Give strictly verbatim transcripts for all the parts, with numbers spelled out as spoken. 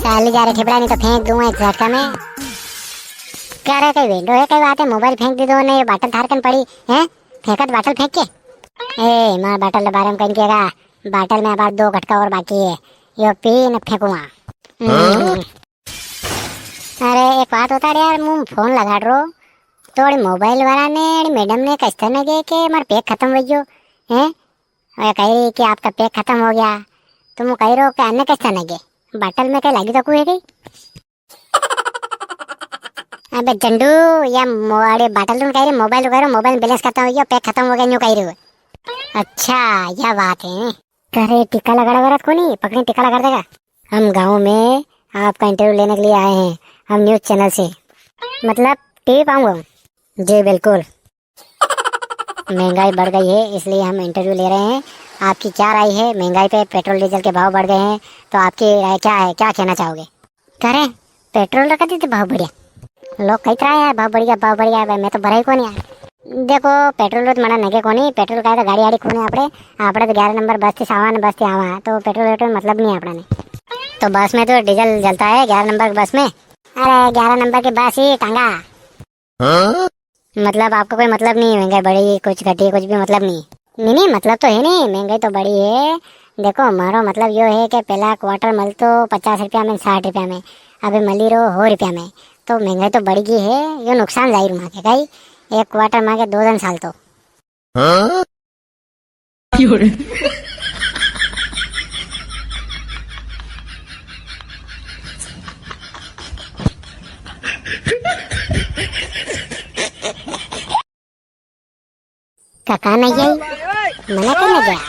चाली जा रे ठिपड़ा, नी तो फेंक दूंगा एक झटका में। कई रे, कई वेंडो है, कई बात है, मोबाइल फेंक दी दो ने, ये बाटल थार कन पड़ी है, फेंकत बाटल फेंक के। ए, मार बाटल रे बारे में कई केगा, बाटल में अबार दो घटका और बाकी है, यो पी ने फेंकूंगा। हम्म। अरे, एक बात बता यार, मूं फोन लगाड़ रो, तो अड़ी मोबाइल वाला ने, अड़ी मैडम ने कस्तर नगे के मार पैक खत्म हो गयो, हैं? वे कई री कि आपका पैक खत्म हो गया, तो मूं कई रो कि अने कस्तर नगे, बाटल में कई लागी तो कोई है कई? अबे झंडू, या मो-, अरे बाटल तुम कई री, मोबाइल तो कई री, मोबाइल में बैलेंस खत्म हो गया, पैक खत्म हो गया, न्यू कई री। अच्छा, या बात है। करे टीका लगाड़ा वरत कोनी, पकड़ी टीका लगाड़ देगा। हम गाँव में आपका इंटरव्यू लेने के लिए आए हैं, हम न्यूज़ चैनल से, मतलब टीवी पे आऊंगा हूँ। जी बिल्कुल। महंगाई बढ़ गई है, इसलिए हम इंटरव्यू ले रहे हैं। आपकी क्या राय है महंगाई पे? पेट्रोल डीजल के भाव बढ़ गए हैं, तो आपकी राय क्या है, क्या कहना चाहोगे? करे, पेट्रोल रा कदी ती भाव बढ़िया? लोग कई री है यार, भाव बढ़िया, भाव बढ़िया। भाई, मैं तो भरा ही कोनी यार। देखो, पेट्रोल रो तो मना नगे कोनी, पेट्रोल का तो गाड़ी आड़ी कोनी आपड़े, आपड़े तो ग्यारह नंबर बस थी सावा ने बस थी आवा, तो पेट्रोल वेट्रोल मतलब नी है आपड़ा ने। तो बस में तो डीजल जलता है ग्यारह नंबर की बस में। अरे, ग्यारह नंबर की बस ही टांगा। हाँ? मतलब आपको कोई मतलब नी है, महंगाई बढ़ी, कुछ घटी, कुछ भी मतलब नी है। नी, नी, मतलब तो है नी, महंगाई तो बढ़ी है। देखो, मारो मतलब यो है कि पहला क्वार्टर मलतो पचास रुपया में, साठ रुपया में, अबे मली रो हो रुपया में, तो महंगाई तो बढ़ गई है, यो नुकसान जाहिर माके कई, एक क्वार्टर माके दो दन साल तो। हाँ? काका नहीं आई, मना करने गया।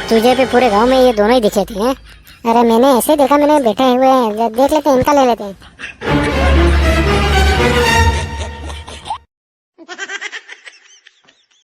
तुझे भी पूरे गांव में ये दोनों ही दिखे थे, हैं? अरे, मैंने ऐसे देखा, मैंने बैठे हुए हैं, दे-, देख लेते हैं, इनका ले लेते हैं।